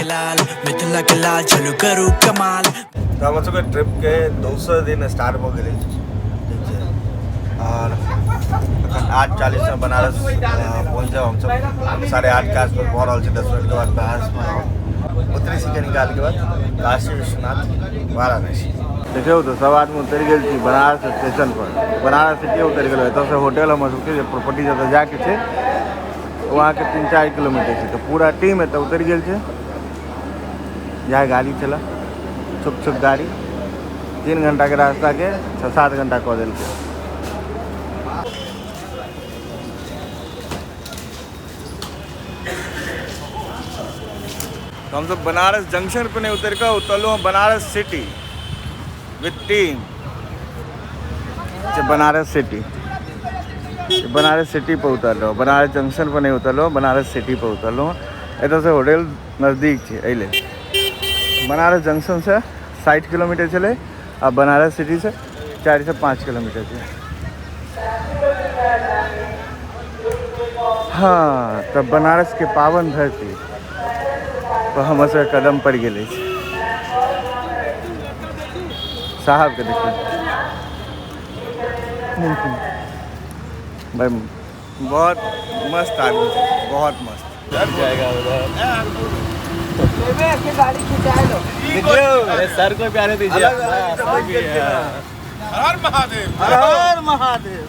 लाल, मिथिला के लाल, चलू करू कमाल। तऽ हमर सबके ट्रिपके दोसर दिन स्टार्ट भऽ गेल अछि, ठीक छै। आओर एखन 8:40 मे बनारस पहुँच जाउ हमसब। 8:30 के आसपास भऽ रहल छै। 10 मिनटके बाद बनारसमे रहब। उतरै छी कनी कालके बाद काशी विश्वनाथ वाराणसी। देखियौ तऽ सब आदमी उतरि गेल छी बनारस स्टेशन पर। बनारस सिटी उतरि गेलहुँ। एतऽसँ होटल हमर सबके जे प्रॉपर्टी जतऽ जाइके छै ओ अहाँके 3-4 किलोमीटर छै। तऽ पूरा टीम एतऽ उतरि गेल छै। इएह गाड़ी छलै, छुक छुक गाड़ी। 3 घंटाके रास्ताके 6-7 घंटा कऽ देलकै। तऽ हमसब बनारस जंक्शन पर नहि उतरि कऽ उतरलहुँ हँ Banaras city with team. Banaras city, Banaras city पर उतरलहुँ, बनारस जंक्शन पर नहि उतरलहुँ, बनारस सिटी पर उतरलहुँ। एतऽसँ होटल नजदीक छै, एहि लेल। बनारस जंक्शनसँ 60 किलोमीटर छलै आ बनारस सिटीसँ 4 से 5 किलोमीटर छै। हँ, तऽ बनारसके पावन धरती पर हमर सबके कदम पड़ि गेल अछि। साहबके देखियौ भाई, बहुत मस्त आदमी छै, बहुत मस्त। जाएगा उधर। गाड़ी खिंचाए लो। देखियौ। अरे सर को प्यारे दीजिए। अलग अलग सर भी है। हर महादेव, हर हर महादेव।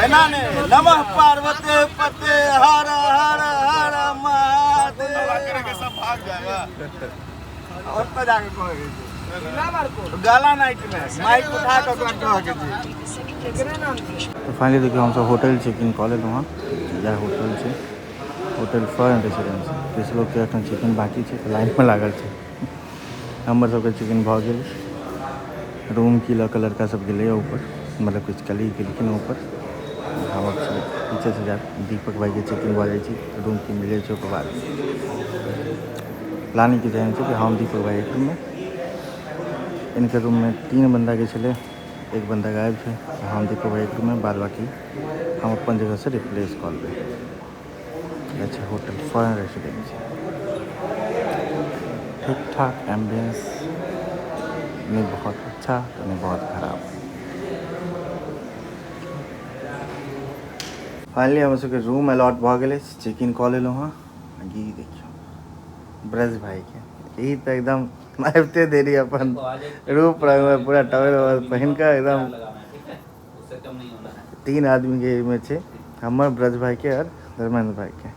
एना ने नमः पार्वती पते हर हर हर महादेव। सब भाग जाएगा। और तो जाके कहे गाला नाइट में माइक उठा कऽ ओकरा कहके छै। तऽ फाइनली देखियौ, हमसब होटल चेक इन कऽ लेलहुँ हँ। इएह होटल छै, होटल फॉरेन रेसिडेंसी। किछु लोकके एखन चेक इन बाँकी छै तऽ लाइनमे लागल छै। हमर सबके चेक इन भऽ गेल। रूम की लऽ कऽ लड़का सब गेलैए ऊपर, मतलब किछु कलीग गेलखिन ऊपर। हम पीछेसँ जायब। दीपक भाइके चेक इन भऽ जाइ छै, रूम की मिल जाइ छै। ओकर बाद प्लानिंग किछु एहन छै कि हम दीपक भाइ एक रूममे, इनके रूममे 3 बन्दाके छलै, एक बन्दा गायब छै। हम दीपक भाइ एक रूममे, बाद बाकी हम अपन जगहसँ रिप्लेस कऽ लेबै। अच्छा, होटल फॉरेन रेसिडेंसी, ठीक ठाक एम्बियंस, नहीं बहुत अच्छा तो नहीं बहुत खराब। फाइनली हमर सबके रूम अलॉट भऽ गेलै, चेक इन कऽ लेलहुँ हँ। ई देखियौ ब्रज भाईके, ई तऽ एकदम आबिते देरी अपन रूप रंग में पूरा टॉवेल ववेल पहिन कऽ एकदम। 3 आदमीके एहिमे छै, हमर, ब्रज भाईके आओर धर्मेंद्र भाईके।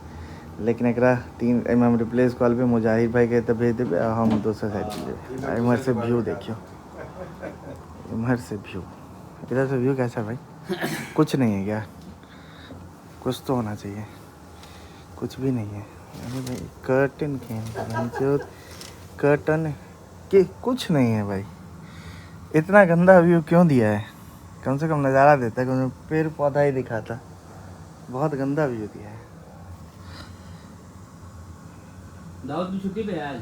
लेकिन एकरा तीन एहिमे हम रिप्लेस कऽ लेबै। मुजाहिद भाईके एतऽ भेज देबै आ हम दोसर साइड चलि जेबै। आ इम्हर से व्यू देखियौ, इम्हर से व्यू, इधर से व्यू कैसा है भाई? कुछ नहीं है क्या? कुछ तो होना चाहिए। कुछ भी नहीं है। अरे भाई, कर्टन के कर्टन के कुछ नहीं है भाई। इतना गंदा व्यू क्यों दिया है? कम से कम नज़ारा देता है, कम से कम पेड़ पौधा ही दिखाता। बहुत गंदा व्यू दिया है। दाऊद भी छुट्टी पे है आज।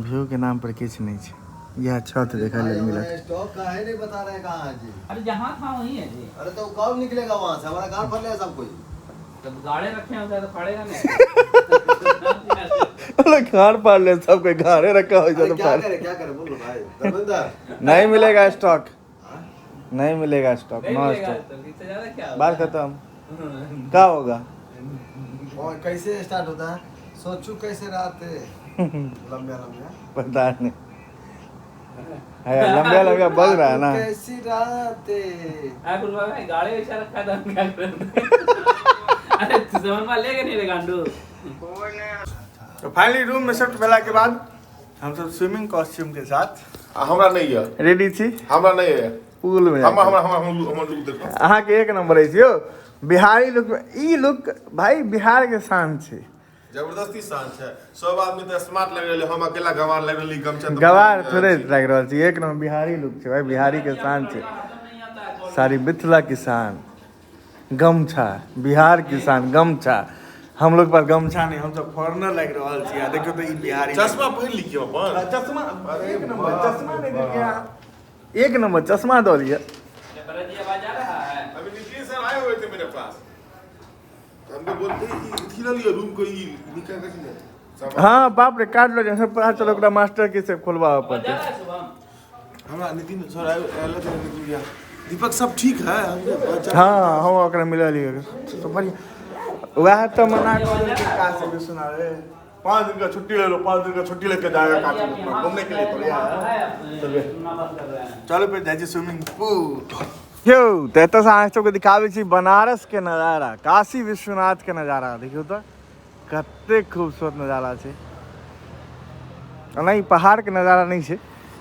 व्यू के नाम पर किछु नहीं छै। यह छत देखा लेल मिलत। स्टॉक का है नहीं, बता रहे हैं कहाँ है जी। अरे जहाँ था वहीं है जी। अरे तो कब निकलेगा वहाँ से? हमारा कार फट लिया सब कोई। जब गाड़े रखे हैं उधर तो फाड़ेगा नहीं। खार पार ले, सब कोई घारे रखा हो। अरे तो क्या करे, क्या करे, बोलो भाई धर्मेंद्र। नहीं मिलेगा स्टॉक, नहीं मिलेगा स्टॉक। नहीं नो मिलेगा। स्टॉक। तो इससे ज्यादा क्या होगा? बात खत्म। क्या होगा? और कैसे स्टार्ट होता है? सोचू कैसे रात है लंबे लंबे। पता नहीं है, लंबा लंबा बज रहा है ना। कैसी रात है। अरे गुलबा भाई, गाड़े ऐसा रखा था, हम क्या करें? अरे तू समझ में लेके नहीं रे गांडू। तो फाइनली रूम में शिफ्ट भेला के बाद हम सब स्विमिंग कॉस्ट्यूम के साथ आ हमरा नहीं है। रेडी छी। हमरा नहीं है। पूल में। हमरा हमरा हमरा हमर लुक देखो। अहाँके एक नंबर अछि यौ, बिहारी लुक। ई लुक भाई बिहार के शान छै। जबरदस्ती शान छै। सब आदमी तऽ स्मार्ट लग रहले, हम अकेला गवार लग रहली। गमछा तऽ गवार थोड़े लागि रहल छै। एक नंबर बिहारी लुक छै भाई, बिहारी के शान छै। सारी मिथिला किसान गमछा, बिहार किसान गमछा। हम लोग पास गमछा नहीं, हम सब फॉरेनर लागि रहल छी। आ देखियौ तऽ ई बिहारी। चश्मा पहिन ली क्यों अपन? चश्मा एक नंबर। चश्मा नहीं देलियै अहाँ। एक नंबर चश्मा दऽ लिअ। भरत जी, आवाज आ रहा है? अभी नितिन सर आए हुए थे मेरे पास, तो हमको बोलते ई थी लियो रूम को, ई निकाल कैसे? हाँ बाप रे कार्ड लऽ जाए, पता चल ओकरा मास्टर के से खोलबाबऽ पड़तै। हमरा नितिन सर आयल नितिन भैया दीपक सब ठीक है। हाँ हम ओकरा मिललियै तो बढ़िया वएह तऽ मना कऽ देलकै काशी विश्वनाथ रे 5 दिन का छुट्टी ले लो, 5 दिन का छुट्टी लेके जाएगा काशी विश्वनाथ घूमने के लिए। तो चलो फिर जाइ छी स्विमिंग पूल। यौ तऽ एतऽसँ अहाँ सबके दिखाबै छी बनारस के नजारा, काशी विश्वनाथ के नजारा। देखियौ तऽ कतेक खूबसूरत नजारा छै। नहि पहाड़ के नजारा नहि छै,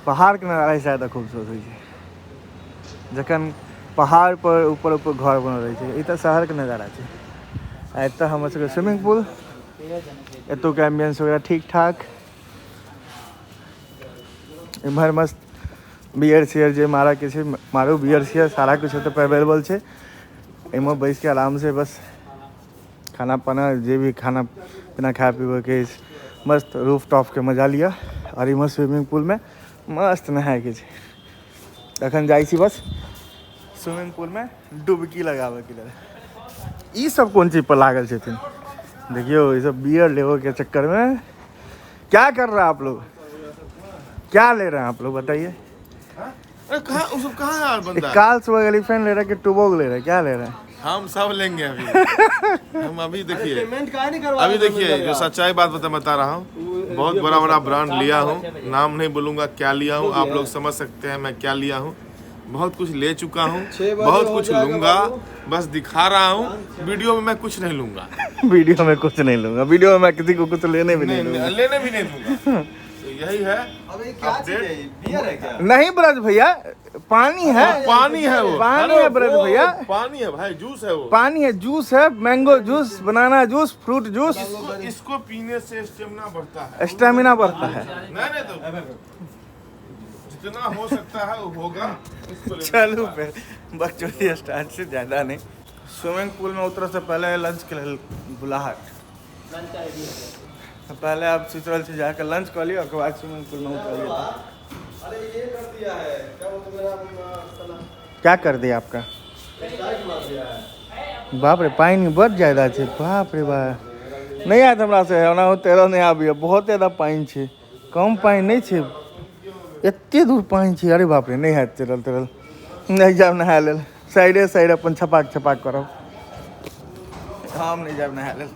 पहाड़ के नजारा ही शायद खूबसूरत होइ छै जखन पहाड़ पर ऊपर ऊपर घर बनल रहै छै। ई तऽ शहर के नजारा छै। आ एतऽ हमर सबके स्विमिंग पूल, एतुका एम्बियंस वगैरह ठीक ठाक। इम्हर मस्त बियर सियर जे मारऽ के छै मारू, बियर सियर सारा कुछ एतऽ अवेलेबल छै। एहिमे बैस के आराम से बस खाना पाना जे भी खाना पीना खाय पीबऽ के अछि मस्त रूफ टॉप के मजा लिअ। और इम्हर स्विमिंग पूल में मस्त नहाय के छै। अखन जाइ छी बस स्विमिंग पूल में डुबकी लगाबऽ के लेल। ई सब कोन चीज पर लागल छथिन देखियौ, ई सब बियर लेबऽ के चक्कर में क्या कर रहा है आप लोग, क्या ले रहे हैं आप लोग बताइए। अरे कहाँ वो सब कहाँ है यार बंदा? कार्ल्सबर्ग एलिफेंट ले रहा है कि टूबोग ले रहा है, क्या ले रहा है? हम सब लेंगे अभी। हम अभी देखिए पेमेंट काहे नहीं करवा अभी देखिए जो सच्चाई बात बता रहा हूँ। बहुत बड़ा बड़ा ब्रांड लिया हूँ, नाम नहीं बोलूंगा क्या लिया हूँ, आप लोग समझ सकते हैं मैं क्या लिया हूँ। बहुत कुछ ले चुका हूँ, बहुत कुछ लूंगा, बस दिखा रहा हूँ। वीडियो में मैं कुछ नहीं लूंगा, वीडियो में कुछ नहीं लूंगा, वीडियो में मैं किसी को कुछ लेने भी नहीं दूंगा, लेने भी नहीं दूंगा। तो यही है। अबे क्या चीज है, बियर है क्या? नहीं ब्रज भैया पानी है, पानी है वो, पानी है ब्रज भैया, पानी है भाई, जूस है वो, पानी है, जूस है, mango juice, banana juice, fruit juice. इसको पीने से स्टेमिना बढ़ता है, स्टेमिना बढ़ता है। नहीं नहीं तो जितना हो सकता है वो होगा। चलू फिर बकचोदी स्टार्ट से ज्यादा नहीं। स्विमिंग पूल में उतरे से पहले लंच के लेल बुलाहट, पहले आप सोच रहल छी जाकर लंच कऽ लिअ ओकर बाद स्विमिंग पूल में उतर लिअ। अरे ये कर दिया है क्या वो तो मेरा क्या कर दिया आपका? बाप रे पानी बड़ ज्यादा छै, बाप रे बाप नहीं आयत हमरा से, ओना तेरह नहीं आबैया, बहुत ज्यादा पानि छै, कम पानि नहीं छै, एते दूर पानि छै। अरे बाप रे नहीं हैत तेरल तेरल नहीं जायब नहाय लेल, साइडे साइड अपन छपाक छपाक करब, हम नहीं जायब नहाय लेल।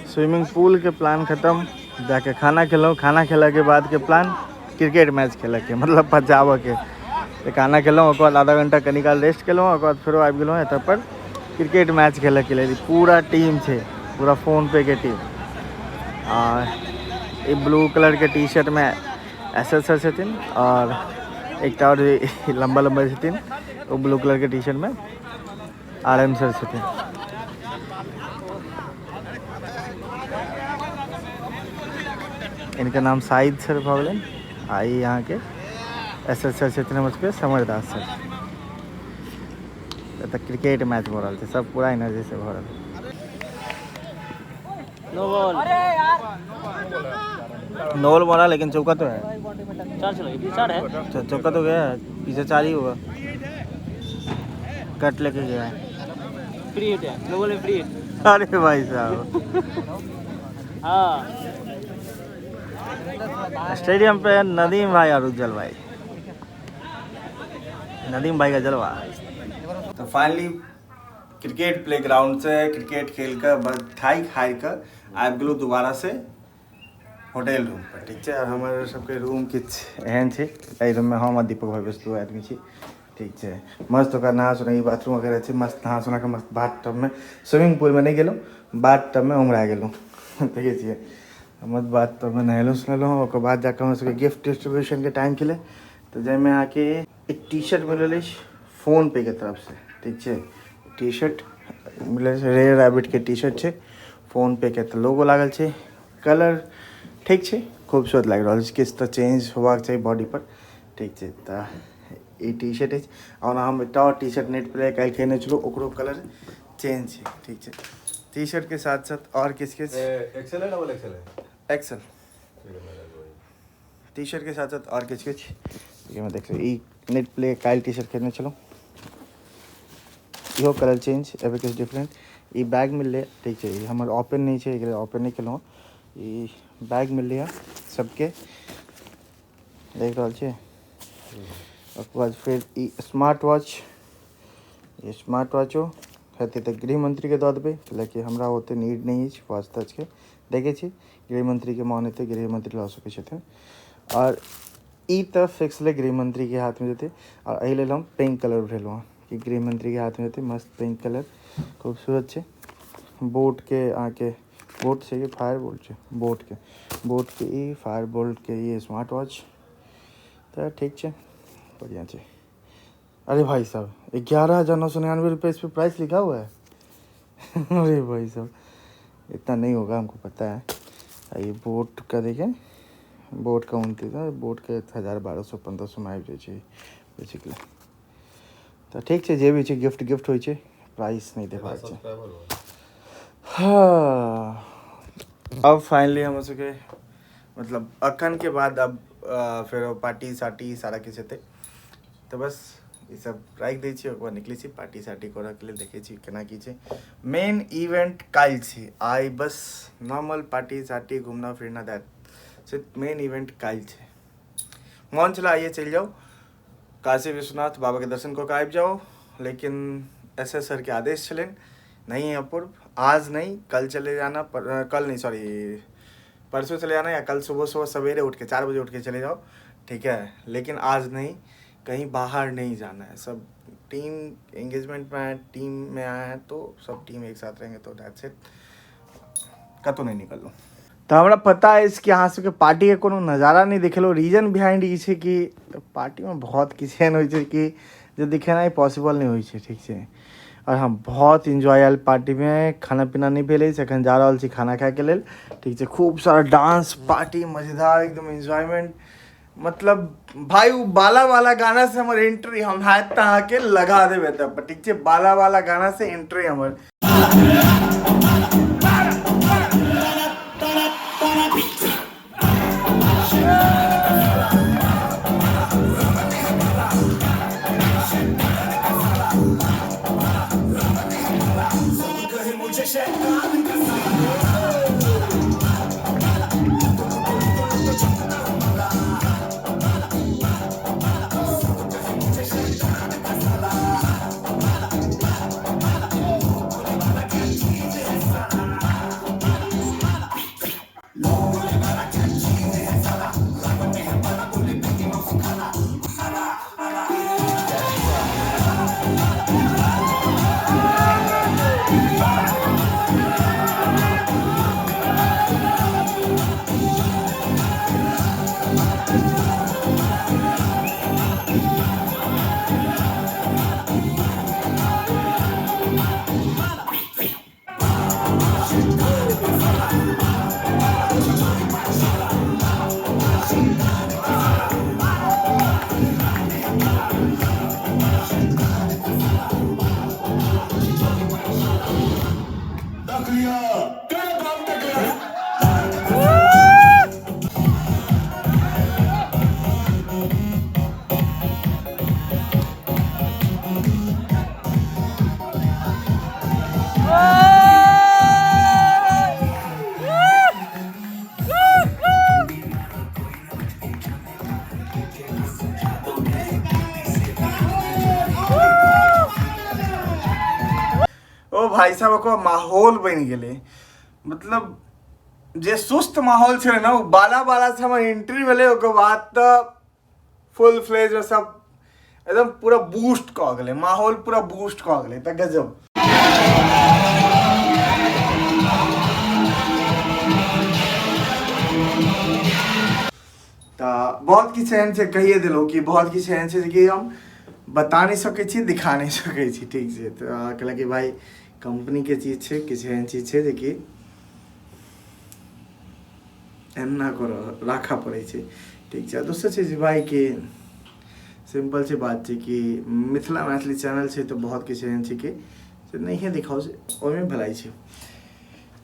स्विमिंग पूल के प्लान खत्म, जाके खाना खेलहुँ, खाना खेला के बाद के प्लान क्रिकेट मैच खेलके, मतलब पचाबऽ के। तऽ खाना खेलहुँ ओकर बाद आधा घंटा कनी काल रेस्ट केलहुँ, ओकर बाद फेरो आबि गेलहुँ एतऽ पर क्रिकेट मैच खेलऽके लेल। पूरा टीम छै, पूरा फोन पे के टीम। आ ई ब्लू कलर के टी शर्ट में एस एस सर छथिन और एकटा और लम्बा लम्बा छथिन ओ ब्लू कलर के टी शर्ट में आर एम सर छथिन। इनका नाम साहिद सर भऽ गेलनि आ ई अहाँके एस एस सर छथिन हमर सबके समरदास सर। एतऽ क्रिकेट मैच भऽ रहल छै, सब पूरा एनर्जी से भऽ रहल छै। नो बॉल, नो बॉल बोला लेकिन चौका तो है, चार चलो पीछे चार है, चौका तो गया, पीछे चार ही होगा, कट लेके गया है। फ्री हिट है, नो बॉल में फ्री हिट। अरे भाई साहब हाँ स्टेडियम पे नदीम भाई और उज्जवल भाई, नदीम भाई का जलवा। तो फाइनली क्रिकेट प्ले ग्राउंड से क्रिकेट खेल कर बस थाई खाई कर आबि गेलहुँ दोबारा से होटल रूम पर। ठीक छै, और हमर सबके रूम किछु एहन छै, एहि रूममे हम आ दीपक भाई बस दू आदमी छी। ठीक छै, मस्त ओकरा नहा सोना, ई बाथरूम वगैरह छै, मस्त नहा सोना के मस्त बाथ टबमे, स्विमिंग पूलमे नहि गेलहुँ, बाथ टबमे उमरा गेलहुँ। देखै छियै मस्त बाथ टबमे नहेलहुँ सोनेलहुँ। ओकर बाद जाकऽ हमर सबके गिफ्ट डिस्ट्रीब्यूशनके टाइम छलै, तऽ जाहिमे अहाँके एक टी शर्ट मिलल अछि फोन पे के तरफसँ। ठीक छै, टी शर्ट मिलल छै, रेयर रैबिटके टी शर्ट छै, फोन पे के तऽ लोगो लागल छै, कलर ठीक छै, खूबसूरत लागि रहल छै, किछु तऽ चेंज होबाक चाही बॉडी पर। ठीक छै, तऽ ई टी शर्ट अछि। ओना हम एकटा आओर टी शर्ट नेट पर काल्हि खेने छलहुँ, ओकरो कलर चेंज छै। ठीक छै, टी शर्ट के साथ साथ आओर किछु किछु एक्सेल है, डबल एक्सेल है, एक्सेल टी शर्ट के साथ साथ आओर किछु किछु एहिमे देख लियौ। ई नेट प्ले काल्हि टी शर्ट खेने छलहुँ, इहो कलर चेंज एहिमे किछु डिफरेंट। ई बैग मिललै, ठीक छै, ई हमर ओपन नहि छै, एकरा ओपन नहि केलहुँ। ई बैग मिललै सबके, देख रहल छियै। ओकर बाद फेर ई स्मार्ट वॉच, ई स्मार्ट वॉचो हेतै तऽ गृहमंत्रीके दऽ देबै, लेकिन हमरा ओते नीड नहि अछि वॉच तॉचके। देखै छी गृहमंत्रीके मोन हेतै, गृहमंत्री लऽ सकै छथिन। आओर ई तऽ फिक्स लै गृहमंत्रीके हाथमे जेतै। आओर एहि लेल हम पिंक कलर उठेलहुँ हँ कि गृहमंत्रीके हाथमे जेतै, मस्त पिंक कलर खूबसूरत छै। बोटके अहाँके बोट छै कि फायर बोल्ट छै, बोटके, बोटके ई फायर बोल्टके ई स्मार्ट वॉच तऽ ठीक छै, बढ़िआँ छै। अरे भाई साहब 11,999 रुपये इस पर प्राइस लिखा हुआ है। अरे भाई साहब इतना नहीं होगा, हमको पता है। ये बोट का देखें, बोट का 29 है, बोट के 1000 1200 1500 में आबि जाइ छै बेसिकली। तऽ ठीक छै, जे भी छै गिफ्ट गिफ्ट होइ छै, प्राइस नहि देबाक छै। हाँ, अब फाइनली हमर सबके मतलब अखन के बाद अब फेरो पार्टी सार्टी सारा किछु हेतै, तऽ बस ई सब राखि दै छियै। ओकर बाद निकलै छी पार्टी सार्टी करऽके लेल, देखै छी केना की छै। मेन इवेंट काल्हि छै, आइ बस नॉर्मल पार्टी सार्टी घूमना फिरना that से, मेन इवेंट काल्हि छै। मोन छलै आइए चलि जाउ काशी विश्वनाथ बाबाके दर्शन कऽ के आबि जाउ, लेकिन एस एस सर के आदेश छलनि नहीं अपूर्व, आज नहीं कल चले जाना, पर, कल नहीं सॉरी परसों चले जाना, या कल सुबह सुबह सवेरे उठ के 4 बजे उठ के चले जाओ, ठीक है, लेकिन आज नहीं, कहीं बाहर नहीं जाना है। सब टीम एंगेजमेंट में आए, टीम में आए हैं तो सब टीम एक साथ रहेंगे, तो that's it, कतहु नहीं निकललहुँ। तऽ हमरा पता अछि कि अहाँ सबके पार्टीके कोनो नजारा नहि देखेलहुँ। रीजन बिहाइंड ई छै कि पार्टीमे बहुत किछु एहन होइ छै कि जे देखेनाइ पॉसिबल नहि होइ छै, ठीक छै। आओर हम बहुत इन्जॉय आयल पार्टीमे, खाना पीना नहि भेल अछि, एखन जा रहल छी खाना खायके लेल, ठीक छै। खूब सारा डांस पार्टी मजेदार एकदम एन्जॉयमेंट, मतलब भाई ओ बाला वाला गाना से हमर एंट्री हम हैत तऽ अहाँके लगा देबै तब, ठीक छै। बाला वाला गाना से एंट्री हमर। ओ भाई साहब ओकर माहौल बनि गेलै, मतलब जे सुस्त माहौल छलै ने ओ बाला बाला से हमर एंट्री भेलै, ओकर बाद तऽ फुल फ्लेज में सब एकदम पूरा बूस्ट कऽ गेलै माहौल, पूरा बूस्ट कऽ गेलै तऽ गजब। तऽ बहुत किछु एहन छै, कहिए देलहुँ कि बहुत किछु एहन छै जे कि हम बता नहि सकै छी, दिखा नहि सकै छी, ठीक छै। तऽ कहलक कि भाई कंपनीके चीज छै, किछु एहन चीज छै जेकि एना करऽ राखऽ पड़ै छै, ठीक छै। दोसर चीज भाई कि सिंपल सी बात छै कि मिथिला मैथिली चैनल छै तऽ बहुत किछु एहन छै कि से नहिए दिखाउ, से ओहिमे भलाइ छै।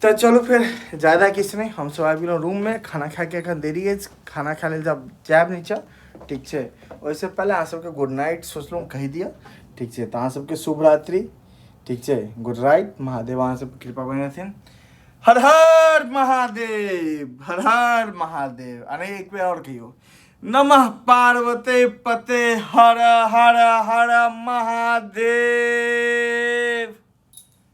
तऽ चलू फेर ज्यादा किछु नहि, हमसब आबि गेलहुँ रूममे, खाना खायके एखन देरी अछि, खाना खाय लेल जब जायब नीचा, ठीक छै। ओहिसँ पहिले अहाँ सबके गुड नाइट सोचलहुँ कहि दिअ, ठीक छै। तऽ अहाँ सबके शुभ रात्रि, ठीक छै, गुड राइट। महादेव अहाँ सबके कृपा बनेथिन। हर हर महादेव, हर हर महादेव। अरे एक बेर आओर कहियौ, नमः पार्वती पते, हर हर हर महादेव।